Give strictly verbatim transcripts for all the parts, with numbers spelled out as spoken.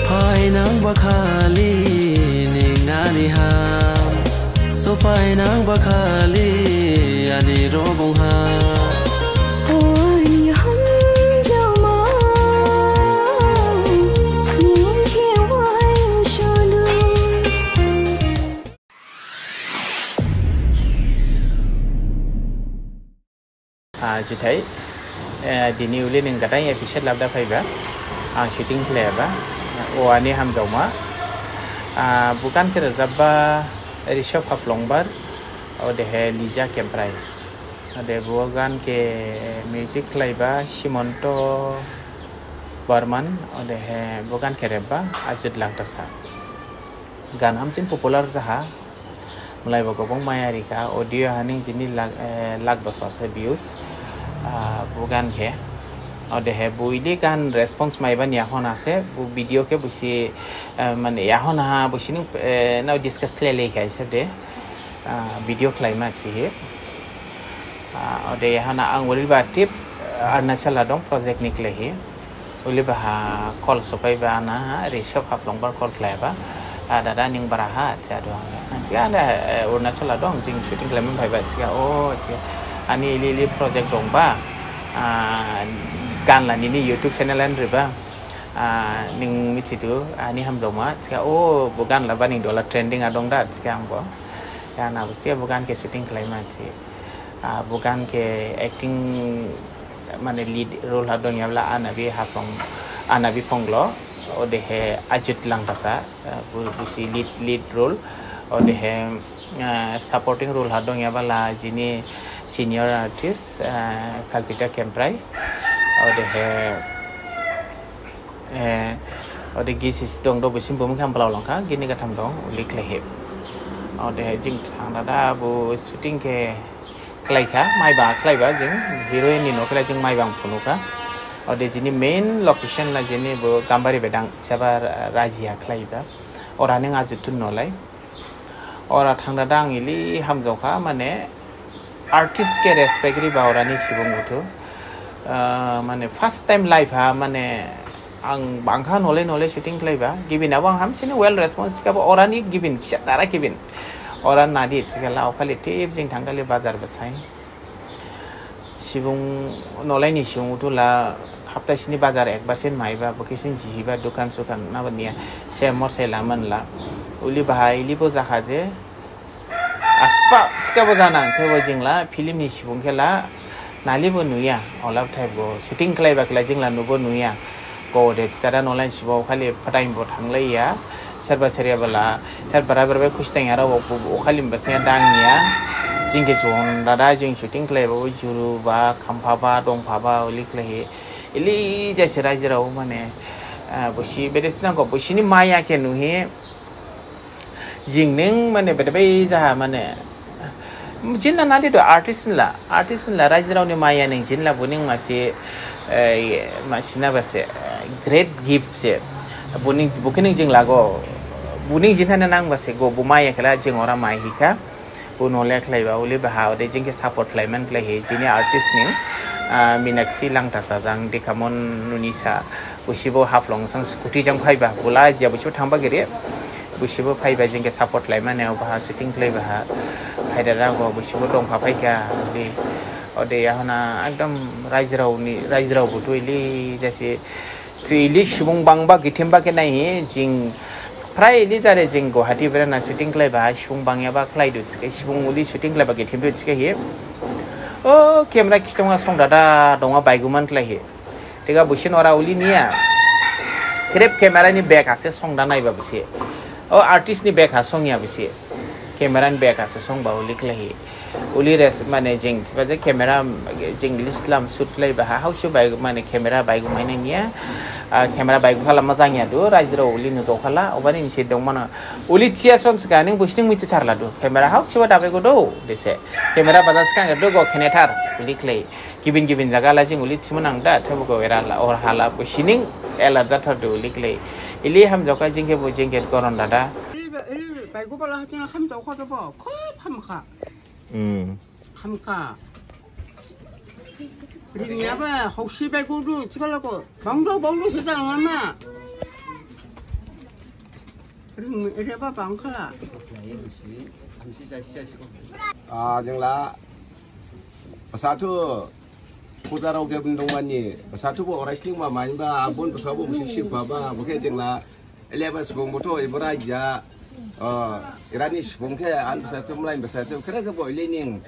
Phainang bakhali ning ani ham, so phainang bakhali ani robong ha. Oi hamjaoma, ning khe wain solu. Ah, juthai, eh, dini uli ning gadain episode labda phaiba, ang shooting khlaiyaba, o ani hamjaoma, ah, bo gan khe rajabba Rishabh Haflongbar, odehe Lija Kemprai, ode bo gan khe music khlaiba Simanto Barman, odehe bo gan khe rebba Ajut Langthasa. Gan hamsin popular jaha. Mlaibo gabang maya rikha, audio haning jini lakh, eh, lakh baswase views. Ah, bo gan khe. Odehe bo ili gan response maiba ni yahon ase, bo video khe busi, eh, mane yahon ha busi ning, eh, nao discuss khlai lai kha ise de. Ah, video khlaima thihi. Ah, ode yahon ha ang uriba tip, eh, Arunachal ha dong project ni khlaihi. Uli baha call sophaiba ana, Rishabh Haflongbar call khlaiba. Ah, dada ning baraha, thihi do ang. Ang thihi ana, eh, Arunachal ha dong, jing shooting khlaima phaiba, thihi, oh, thihi. Ani ili ili project dongba, ah, gan la nini YouTube channel ha riba. Ah, ning mithidu, ani hamjaoma, thihi, oh, bo gan la ba ning dola trending ha dong da, thihi ang bo. Ya, na, bo thihi bo gan khe shooting khlaima, thihi. Ah, bo gan khe acting mane lead role ha dongyabla Anabi Haflong, Anabi Phonglo, odehe Ajut Langthasa, ah, bo, busi lead, lead role, odehe, ah, supporting role ha dongyabala jini senior artist, ah, Kalpita Kemprai, odehe, eh, ode gisi dong do busim bumung kham blau langkha, gini gatham dong, uli khlaihi. Ode jing thang dada bo shooting khe khlaikha, Maibang khlaiba jing, heroine ni noh khlai jing Maibang phunukha. Ode jini main location la jini bo Gambari Bedang, Chaba Raji ha khlaiba. Ora ning Ajut tun nolai. Ora thang dada ang ili hamjaokha, mane artist khe respect riba orani subung buthu. Ah, mane first time life ha, mane ang bangkha nole nole shooting khlaiba. Gibin abo ang hamsini well response thikhabo orani gibin, kisa dara gibin. Ora nadi thikhala okhali tip jing thangkhali bazar basain. Subung nolaini subung utula hapta sini bazar ekbar sin maiba, bo khe sin jihiba, dukan sukan naba niya, se mor se laman la. Uli baha ili bo jakha je, aspa thikhabo janang, thebo jingla, film ni subung khela, nalibo nuya, olap thaibo, shooting khlaiba khela jingla nubo nuya. Go de, thithada nolain sibo okhali phadain bo thanglaiya. Serba seria bala, her bara bara bai khusi tang yara bo, bo, okhali ba se dang niya. Jing khe jon dada jing shooting khlaiba bo juru ba, khampha ba, dongpha ba, uli khlaihi. Ili jasi raijirao mane, ah, busi bede sinang go, busini maya khe nuhi. Jing ning mane bede bai jaha mane. Jinla nadi do artist la, artist la raijirao ni maya ning jinla buning masi, eh, masi na base, eh, great gift se. Buning, bukhe ning jing lago. Buning jinha na nang base go, bu maya khela jing ora mai hikha. Bu nole khlaiba uli baha ode jing khe support khlaiman khlaihi jini artist ning, ah, Minakshi Langthasa jang Dikhamon Nunisa. Busibo Haflong sang scooty jang phaiba, bula jia busibo thangba giri. Busibo phaiba jing khe support laimane, obaha shooting khlaibaha. Phaidada go busibo dongpha phaikha, di. Ode yahona ekdom raijirao ni, raijirao buthu ili jasi. Thu ili subung bangba githimba khe naihi, jing phrai ili jare jing Guwahati berana shooting khlaiba, subung bangyaba khlaidu thikhe, subung uli shooting khlaiba githimdu thikhe hi. O camera khithonga songdada donga baiguman khlaihi. Thiga busin ora uli niya. Khrip camera ni bag ase songda naiba busi. O artist ni bag ha songya busi. Camera ni bag ase songba uli khlaihi. Uli res mane jing thiba je camera jing list lam shoot khlaiba ha hausi bai mane camera baigu mai nai niya. Ah, camera baigu khala majangya du, raijirao uli nujao khala, obani nisi dong mano. Uli thiya son sika ning busi ning mithi charla du. Camera hausi ba dabai go do, dese. Camera baja sika nge do go khene thar, uli khlai. Gibin gibin jaga la jing uli thima nang da, thebo go era la, or hala bo sining alert jathar du uli khlai. Ili hamjaokha jing khe bo jing khe goron dada. Iri, iri, baigu bala hatin hamjaokha khe bo, khub hamkha. Hmm. Hamkha. Ringyaba hausi bai kudu chikala ko. Bangdo bangdo sejang lama. Ring ereba bangkala. Ah, jengla. Basathu. Kudarao ge bendong mani. Basathu bo orai slingma mainba. Abon basabo busi sikbaba. Bo khe jengla. Eleba subung botho ibora ja. Oh, irani subung khe an basathu mlain basathu. Khere khe bo ilening.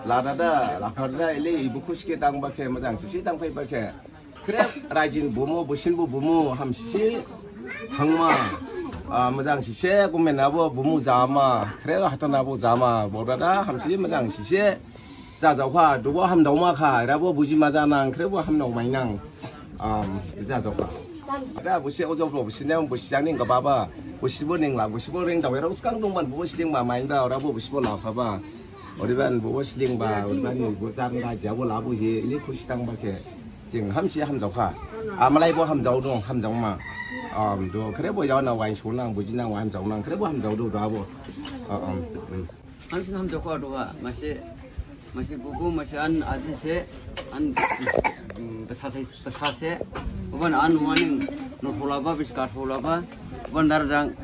Ladada, laphadada ile ibu khusi khe dangba khe, mojang sisi dangphaiba khe. Khrip rajin bumu, busin bu bumu, hamsi thangma. Ah, mojang sise, gumen abo bumu jama. Khrip hatan abo jama. Bodada hamsi mojang sise. Jajaokha, dubo hamdaoma kha, rabo buji majanang, khrip bo hamdao mainang. Um, jajaokha. Da busi ojok lo, busi nem, busi jang ning gababa, busi bo ning la, busi bo ring dao, rabo skang dongban, bubo sling ba, main da, rabo busi bo la phaba. Oriban bubo slingba, oriban bubo jarna jabo labu he, ili khusi dangba khe. Jing hamsi hamjaokha. Amalai bo hamjao dong, hamjaoma. Am, do khere bo yaona wain sunang, bujinang wa hamjaonang, khere bo hamjao do, do abo. O, am, mm. Hamsi hamjaokha do ba, masi, masi bubu, masi an, aji se, an, mm, basa thai, basa se. Uban an morning, no tholaba, bis ka tholaba. Uban dar jang,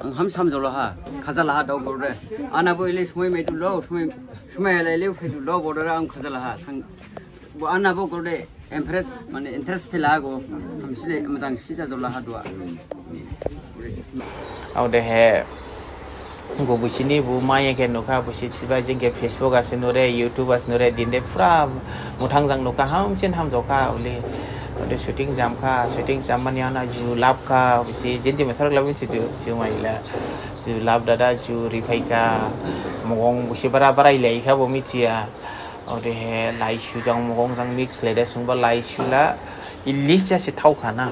ang hamsi hamjaolaha, khajalaha dao borde. Ana bo ili sumai maidu lo, sumai Sumai lai leu phaidu lo, border ang khajalaha, sang, bo ana bo gorde, impress, mane interest phela go, hamsile, mojang sisa jolaha dua. Au de he, go busini bu maya khe nukha, busi thiba jing khe Facebook ase nure, YouTube ase nure, dinde pura muthang jang nukha, hamsin hamjaokha, uli, ode shooting jamkha, shooting jammani ana ju labkha, busi jindi masar labin sidu, ju maila. Ju lab dada ju riphaikha, mogong busi bara bara ilaikha bo mithiya. Odehe laisu jang mogong jang mix laida sungba laisu la ilis jasi thaokha na.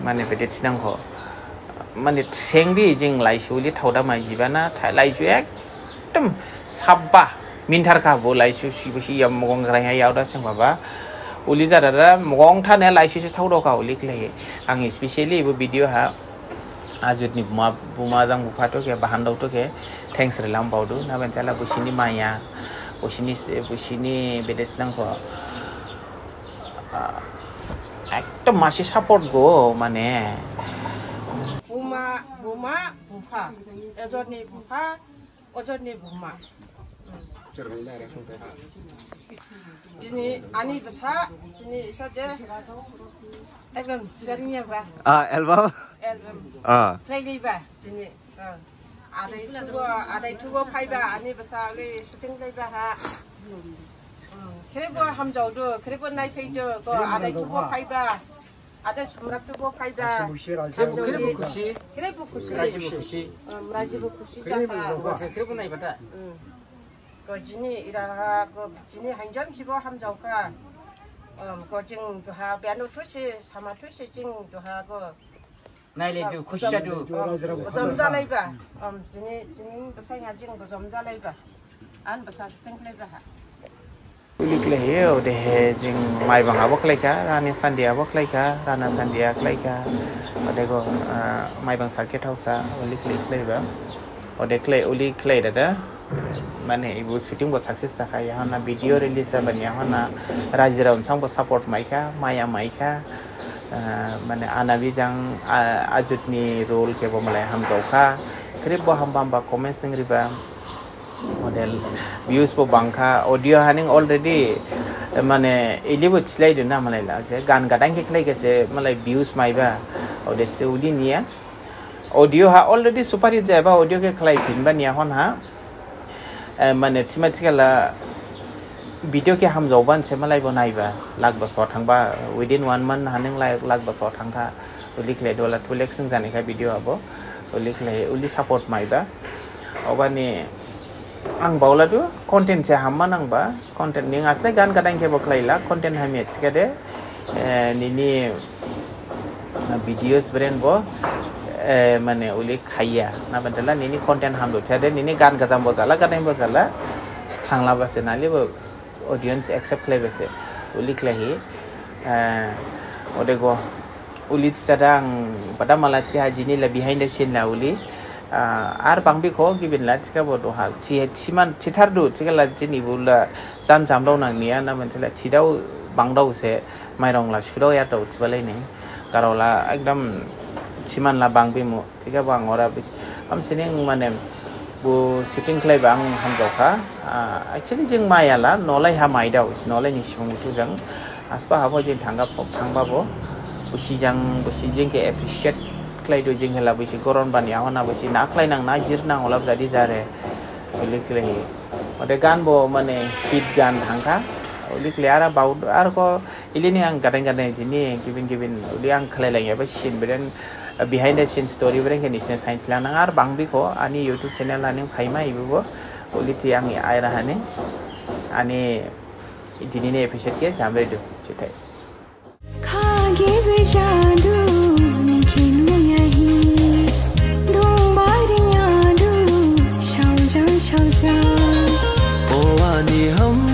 Mane bede thinangkho. Mane sengdi jing laisu li thaoda maijibana, laisu ekdom sabba mintharkha bo laisu si bo si yam mogong graiha yaoda sengbaba. Uli jadada mogong thane laisu se thaodokha uli khlaihi. Ang specially bo video ha Ajut ni buma, buma jang bupha to khe, bahandao to khe, thanks rilam baodu, na ben chala busini maya, busini, busini bede thinangkho. Ah, ekdom masi support go, mane. Buma, buma, bupha. Ajut ni bupha, Ajut ni buma. Jini ani basa, jini isode, album, swearing ya ba? Ah, album? Album. Ah. Play lei ba, jini. Ah. Adai thubo, adai thubo phaiba, ani basa le shooting lei ba ha. Hmm. Khrebo hamjaodu, khrebo naiphaidu, ko adai thubo phaiba. Ada sumrak tu bo phaiba. Khrebo khusi. Khrebo khusi. Rajibo khusi. Em, rajibo khusi jaba. Khrebo naiba da. Em. Ko jini ira ha, ko jini hanjam sibo hamjaokha. Em, ko jing duha bianu thusi, sama thusi jing duha ko. Nailaidu, khusi jadu. Em, gojom jalaiba. Em, jini, jini basain ha jing gojom jalaiba. An basa shooting khlaiba ha. Uli khlaihi, odehe jing Maibang habo khlaikha, Rani Sandi habo khlaikha, Rana Sandi ha khlaikha, ode go, ah, Maibang circuit house ha, uli khlai khlaiba. Ode khlai, uli khlai dada, mane ibu shooting bo success jakha, yahon ha video release jabani yahon ha, rajirao nsang bo support maikha, maya maikha, ah, mane anabi jang, ah, Ajut ni role khebo malai hamjaokha, khrebo hamba hamba comments ning riba. Model views bo bangkha, audio haning already, eh, mane, ili bo thilaidu na malai la, je gan gadain khe khlai khe se malai views maiba, audio se uli niya. Audio ha already super hit jaiba, audio khe khlai phinba niya hon ha. Eh, mane, thima thikhala video khe hamjaoban se malai bo naiba, lakh baso thangba, within one month haning lai lakh baso thangkha. Uli khlai dola two lakhs ning janikha video abo. Uli khlai, uli support maiba. Obani ang baoladu content se hamma nangba. Content ning aslai gan gadain khebo khlaila. Content hamya thikhade, eh, nini, ah, videos bren bo, eh, mane uli khaiya. Na bentala nini content hamdu thikhade, nini gan gajam bo jala, gadain bo jala. Thangla base nali bo audience accept khlaiba se, uli khlaihi, eh, ode go, uli thidada ang bada mala thiha jini la behind the scene la uli, ah, ar bangbi kho gibin la thikhabo doha, thi, thiman, thithardu, thikhala jini bula jan jamdao nang niya na mansila thidao bangdao se, mairong la sudao yadao thibalai ni. Garao la ekdom thiman la bangbimu. Thikhabo ang ora bis-, hamsining mane bo shooting khlaiba ang hamjaokha. Ah, actually jing maya la, nolai ha maidao, nolai ni subung buthu jang. Asba habo jing thangba, thangbabo. Busi jang, busi jing khe appreciate khlaidu jing hela busi goron bani ahona busi na khlainang na jirnang olap jadi jare. Uli khlaihi. Ode gan bo mane hit gan thangkha. Uli khlai ara bau, ar ko ili ni ang gadang gadang jini gibin gibin uli ang khlailangyaba scene beren, uh, behind the scene story beren khe nisine sainthilana ar bangbi ko ani YouTube channel ani phaima ibubo uli thi ang aira hani ani dinini episode khe jamredu. Juthai. Khagi bijadu ningkhe nuyahi dongbaringadu saojang saojang. O ani ham